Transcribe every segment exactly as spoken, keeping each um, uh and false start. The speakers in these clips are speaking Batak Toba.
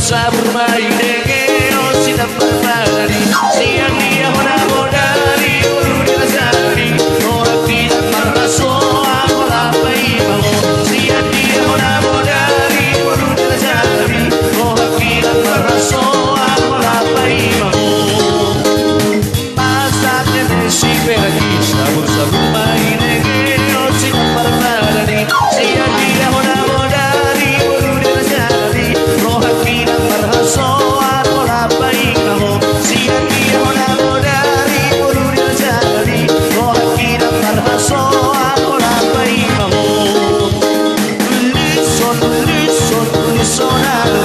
Sabur ma i dengehon sitambar parani, sian dia hona bodari boru ni raja nami, rohangki ndang marhasoan holan paima ho. Sian dia hona bodari boru ni raja nami, rohangki ndang marhasoan holan paima ho. Masa kene si perak i, sabur sabur ma i dengehon sitambar parani, sian dia hona bodari boru ni raja nami, rohangki ndang marhasoan holan paima ho. Sian dia hona bodari boru ni raja nami, rohangki ndang marhasoan holan paima ho. Lishon, lishon, lishon alo,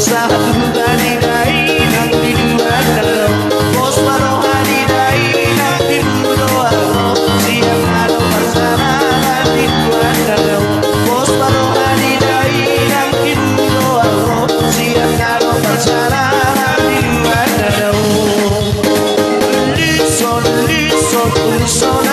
sahat tu roha ni dainang Tuan na dao. Pos ma roha ni dainang, tibu do au ro, sian na dao parserahan Tuan na dao. Pos ma roha ni dainang, tibu do au ro, sian na dao parserahan Tuan na dao. Lishon, lishon, lishon